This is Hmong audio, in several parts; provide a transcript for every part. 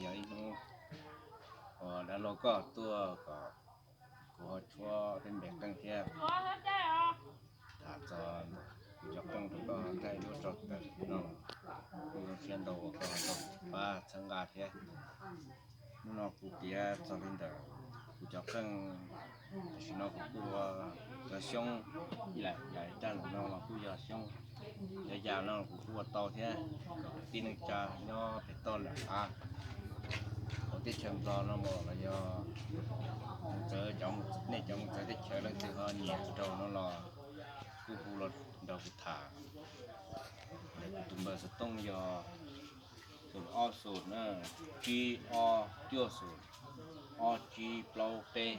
yog ib hnub uas dab laug koj tuaj kom kuv ho tshuab peb npe qeej thiab. Tham txog kuv cov qeej rau koj thaij duab tso tawm no, kuv zoo siab ntau uas koj tau pab txhawb nqa thiab. Hnub no kuv piav txog li ntawm kuv cov qeej, tam sim no kuv kuj ua cov xyoob, ib yam li raj ntawm no los kuj yog xyoob, cov yas no kuv kuj ua tau thiab. Kom kwv tij neej tsa nyob pem toj lam av, hauv teb chaws Nplog no los yog mus txawv, nej cov mus txawv teb chaws leej twg ho nyiam rau no los kuj hu los nrog kuv tham. Ntawm kuv tus npawb xov tooj yog xoom ob xoom na, tsib ob cuaj xoom, ob tsib plaub peb.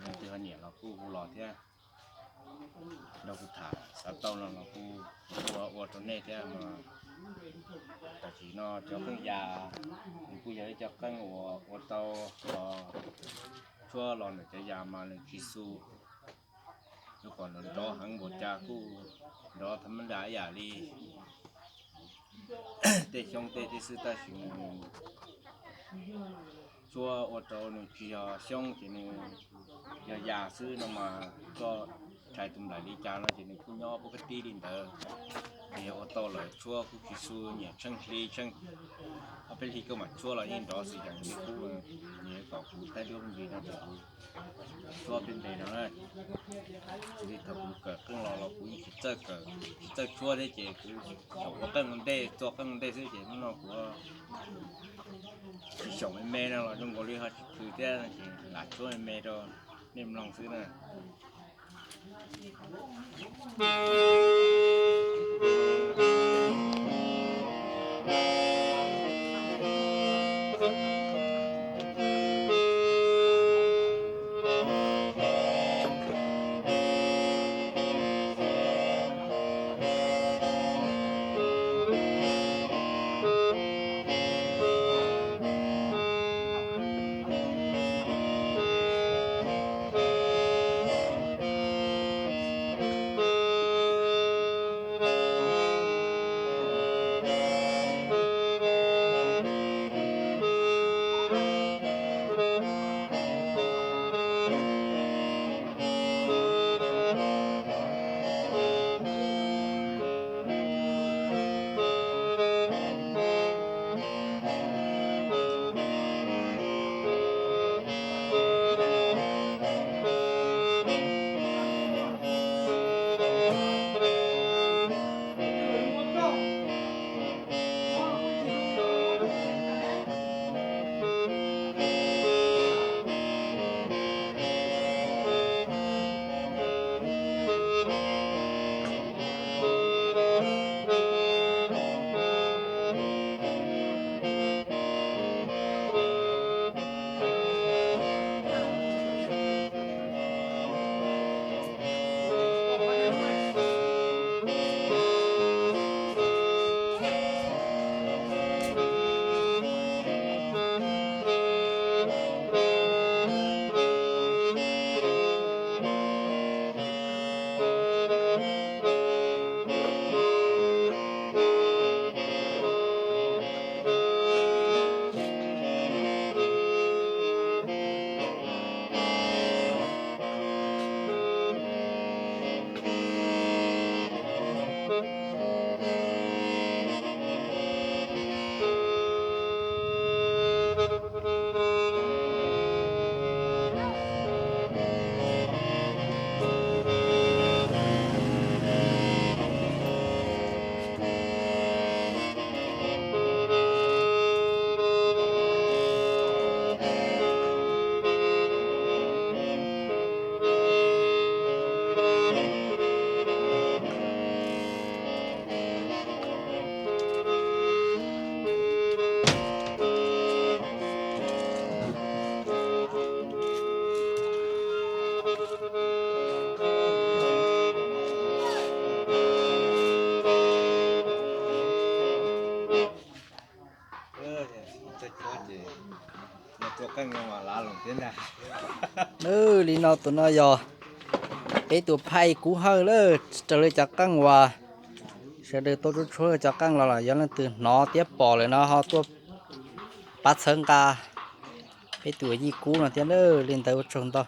Leej twg ho nyiam los kuj hu los thiab, nrog kuv tham, xav tau no los kuj ua ua rau nej thiab mas. Tam sim no cov qeej yas, nws kuj yog ib cov qeej uas ua tau los tshuab los ntawm cov yas mas nws tsis xu, yuav kom nws nrov heev npaum cas kuj nrov tha mab nra ib yam li tej xyoob tej tib xwb, tab sis nws tshuab ua rau nws tsis yog xyoob ces nws yog yas xwb no mas, koj rhais tus nplaim li cas no ces nws kuj nyob pub kab tib li ntawd. Ces yog ua tau lawm tshuab kuj tsis xu, nyiam tsheej hli tsheej, ob peb hli koj mam tshuab los yeej nrov xwb, yeej tsis kub. Nyiam kom kuv thaij duab ntsis no rau kuv tshuab peb npe no na. Txij li thaum kuv kawm qeej los los kuv yeej tsis txawj kawm, tsis txawj tshuab thiab ces kuv xyaum ua qeej ua ntej, txua qeej ua ntej xwb ces hnub no kuv tsis xyaum me me no los zoo nkaus li ho tsis plhws thiab ces lam tshuab me me rau nej mloog xwb na. Li no tus no yog peb tus phaj Kub Hawj lawm, raws li cov qeej uas sawv daws tuaj tshuab tshuab cov qeej los los yog leej twg hnov thiab pom lawm no ho tuaj pab txhawb nqa peb tus Yij Kub no thiab na. Li ntawd ua tsaug ntau.